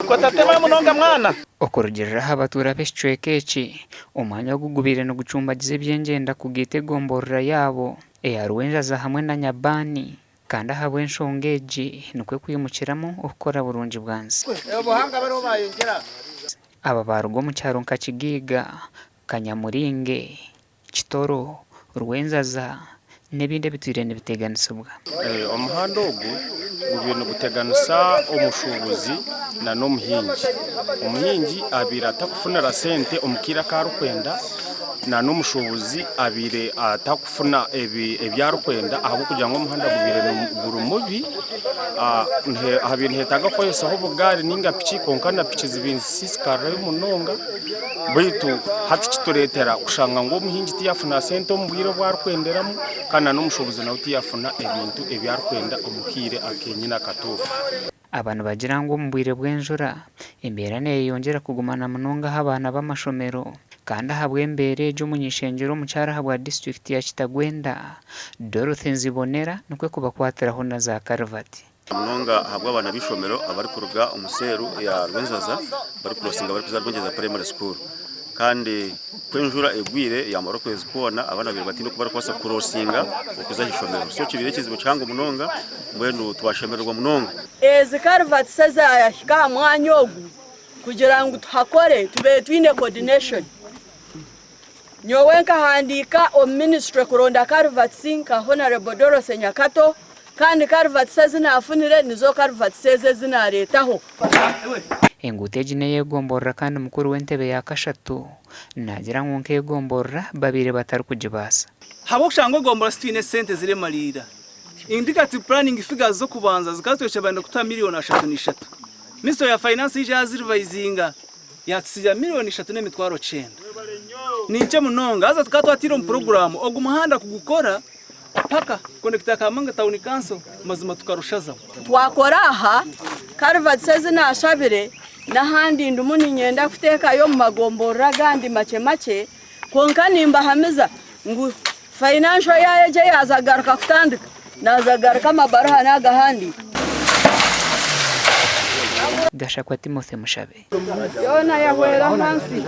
Otatema munonga mwana. Okurugiirira aha batuura b'ekicweka eki, omwanya ogu gubaire nigucumbagiza eby'engyenda kugaita egomborora yaabo eya Rwenjaza hamwe na Nyabani kandi ahabw'enshonga egi nikwo kwimukiramu okukora burungi bwansi. Aba baaruga omu kyaro nka Kigiiga, Kanyamuringe, Kitoro, Rwenzaza n'ebindi ebitwire nibiteganisibwa. Omuhanda ogu gubaire niguteganisa omushuubuzi nana omuhingi. Omuhingi abaire atakufunira sente omu kaire aku arikwenda nana omushuubuzi abaire atakufuna ebi arikwenda ahabw'okugira ngu omuhanda gubaire guri mubi. Habaire niheetaaga kukozesaho obugaari nainga piki kwonka na piki zibaire nizisiisikarirayo munonga. Beitu hati kitureetera kushanga ngu omuhingi tiyafuna sente omu bwire obu arikwenderamu kandi na n'omushuubuzi nawe tiyafuna ebintu ebi arikwenda omu kaire akenyine akatuufu. Aba nibagira ngu omu bwire bw'enjura, embeera neyeyongyera kuguma na munonga aha baana b'amashomero kandi ahabw'embeera egi omuny'ishengyero omukyara ahabwa disiturikiti ya Kitagwenda, Dorothy Nzibonera nikwo kubakwatiraho na za karivati. Munonga ahabw'abaana b'eishomero abarikuruga omu seeru ya Rwenzaza barikurosinga barikuza Rwengyeza Primary School kandi ku enjura egwire yamara okwezi kwona abaana babaire bataine oku barikubaasa kurosinga okuza aha ishomero so kibaire ekizibu kihango munonga mbwenu twashemererwa munonga. Ezi culverts ezahika aha mwanya ogu kugira ngu tuhakore tubaire twine coordination. Nyowe nkahandiika omu ministry kuronda culverts nka Honourable Dorothy Nyakato kandi culverts ezi naafunire nizo culverts ezi ezi naareetaho. Enguuto egi n'ey'egomborora kandi mukuru w'entebe ya kashatu naagira ngu nk'egomborora babaire batarikugibaasa. Ahabw'okushanga egomborora titwine sente ziremariira. Indicative planning figures z'okubanza zikaba zitwekye benda kutuha miriyoni 33. Ministry ya Finance yaija yazirivayizinga. Yaatutsigira miriyoni 390,000. Ni nkye munonga. Haza tukaba twataire omu puroguraamu ogu muhanda kugukora paka kukonekita Kamanga Town Council, mazima tukarushazamu. Twakora aha culverts ezi naashabire n'ahandi ndimu niinyenda kuteekayo omu magomborora agandi makye makye kwonka nimbahamiza ngu financial year egi eyaaza kugaruka kutandika naaza kugaruka amabaruha naagahandiika. Gashakwa Timothy Mushabe. Yoona yahwera ahansi.